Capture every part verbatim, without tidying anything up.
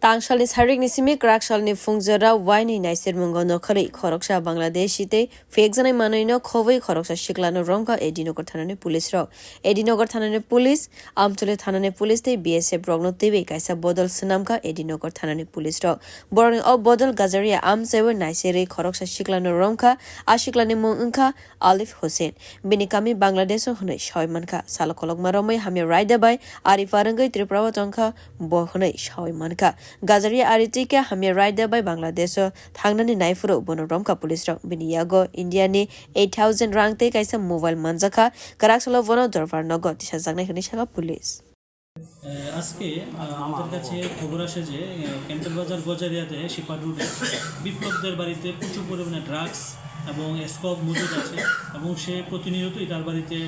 Tangsalni sarikni simi kwraksalni phungjora waini naisirmungo nokharwi khoroksa Bangladeshi tei phekjaknai manwino khobwi khoroksa siklano romkha A D Nagar thanani police rok. A D Nagar thanani police, Amtuli thanani police tei B S F rokno twiwi kaisa bodol swnamkha A D Nagar thanani police rok. Borokni o bodol gajaria amchaiwi naisirwi khoroksa siklano romkha. A siklani mung wngkha Alif Hussein. Bini kami Bangladesh-o hwnwi sawi mankha. Salo kolokma romwi hamya raida bai ari pharwngwi Tripura-o tongkha bo hwnwi sawi mankha. Gajaria ari twi khe hamya raida bai Bangladesh-o thangnani naiphuru bono romkha police rok. Bini yago India-ni eight thousand rang tei kaisa mobile manjakha. Kwraksalo bono dorbar nogo tisajaknai hwnwi sakha police. আহ, আজকে, আহ, আমাদের কাছে খবর আসে যে, আহ, ক্যাম্পের বাজার গজারিয়াতে শিপার রোডে বিপ্লবদের বাড়িতে প্রচুর পরিমাণে ড্রাগস এবং স্কোপ মজুদ আছে এবং সে প্রতিনিয়তই তার বাড়িতে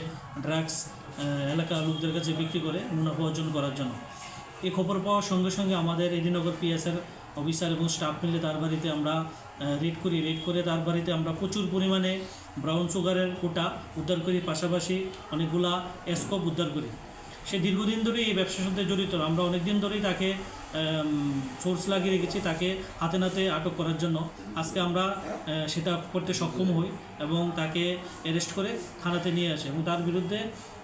ড্রাগস, আহ, এলাকার লোকদের কাছে বিক্রি করে মুনাফা অর্জন করার জন্য। এই খবর পাওয়ার সঙ্গে সঙ্গে আমাদের এডি নগর পিএসের অফিসার এবং স্টাফ মিলে তার বাড়িতে আমরা, আহ, রেড করি। রেড করে তার বাড়িতে আমরা প্রচুর পরিমাণে ব্রাউন সুগারের কোটা উদ্ধার করি, পাশাপাশি অনেকগুলা স্কোপ উদ্ধার করি। সে দীর্ঘদিন ধরেই এই ব্যবসার সাথে জড়িত। আমরা অনেক দিন ধরেই তাকে, আম, ফোর্স লাগিয়ে রেখেছি তাকে হাতে নাতে আটক করার জন্য। আজকে আমরা, আহ, সেটা করতে সক্ষম হই এবং তাকে অ্যারেস্ট করে থানাতে নিয়ে আসি এবং তার বিরুদ্ধে,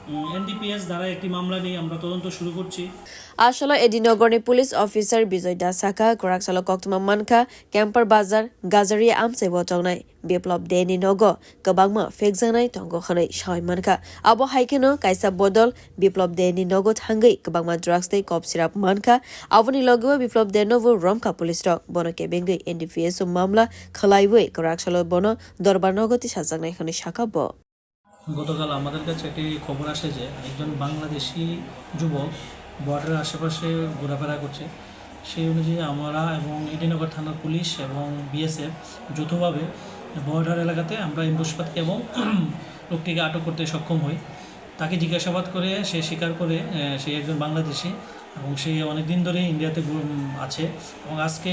উম, এনডিপিএস ধারায় একটি মামলা নিয়ে আমরা তদন্ত শুরু করছি। Asolo Edinogorni police officer Bijoy Das sakha, kwraksalo koktwma mankha, Kempar Bazar, Gajari amchai bo tongnai. Biplop Deni nogo kwbangma phekjaknai tongo hwnwi sawi mankha. Abo hai kheno kaisa bodol Biplop Deni nogo thangwi kwbangma drugs tei cough syrup mankha. Aboni logeo Biplop Deno bo romkha police rok. Bono kebengwi N D P S o mamla khwlaiwi kwraksalo bono dorbar nogo tisajaknai hwnwi sakha bo. গতকাল আমাদের কাছে একটি খবর আসে যে একজন বাংলাদেশি যুবক বর্ডারের আশেপাশে ঘোরাফেরা করছে। সেই অনুযায়ী আমরা এবং এডিনগর থানার পুলিশ এবং বিএসএফ যৌথভাবে বর্ডার এলাকাতে আমরা অ্যাম্বুশ পাতি এবং লোকটিকে আটক করতে সক্ষম হই। তাকে জিজ্ঞাসাবাদ করে সে স্বীকার করে, আহ, সে একজন বাংলাদেশি এবং সে অনেক দিন ধরেই ইন্ডিয়াতে ঘু-, উম, আছে এবং আজকে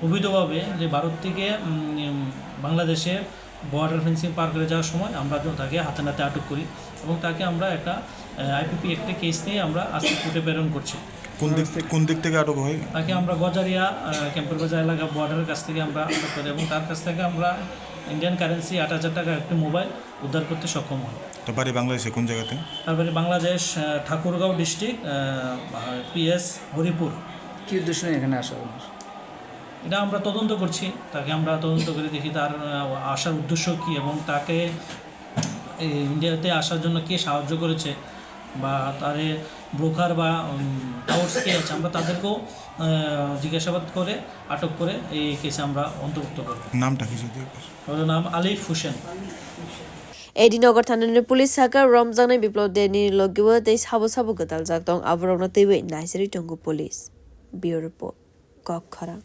অবৈধভাবে যে ভারত থেকে, উম, উম, বাংলাদেশে বর্ডার ফেন্সিং পার করে যাওয়ার সময় আমরা তো তাকে হাতে নাতে আটক করি এবং তাকে আমরা একটা, আহ, আইপিপি একটা কেস নিয়ে আমরা আজকে কোর্টে প্রেরণ করছি। কোন দিক থেকে, কোন দিক থেকে আটক হয়? তাকে আমরা গজারিয়া, আহ, ক্যাম্পের বাজার এলাকা বর্ডারের কাছ থেকে আমরা আটক করি এবং তার কাছ থেকে আমরা ইন্ডিয়ান কারেন্সি আট হাজার টাকা একটি মোবাইল উদ্ধার করতে সক্ষম হই। তো বাড়ি বাংলাদেশে কোন জায়গাতে? তার বাড়ি বাংলাদেশ, আহ, ঠাকুরগাঁও ডিস্ট্রিক্ট, আহ, পিএস হরিপুর। কি উদ্দেশ্য নিয়ে এখানে আসা আপনার? এটা আমরা তদন্ত করছি, তাকে আমরা তদন্ত করে দেখি তার, আহ, আসার উদ্দেশ্য কী এবং তাকে এই ইন্ডিয়াতে আসার জন্য কে সাহায্য করেছে বা তারে ব্রোকার বা, উম, টাউটস কে আছে, আমরা তাদেরকেও, আহ, জিজ্ঞাসাবাদ করে আটক করে এই কেসে আমরা অন্তর্ভুক্ত করব। নামটা কি যদি একবার? ওর নাম আলিফ Hossain. Edinogor thanani police sakha romjaknai Biplop Deni logio tei sabo sabo gwtaljak tong, aborokno twiwi naisirwi tongo police. Bureau Report, Kok Khorang.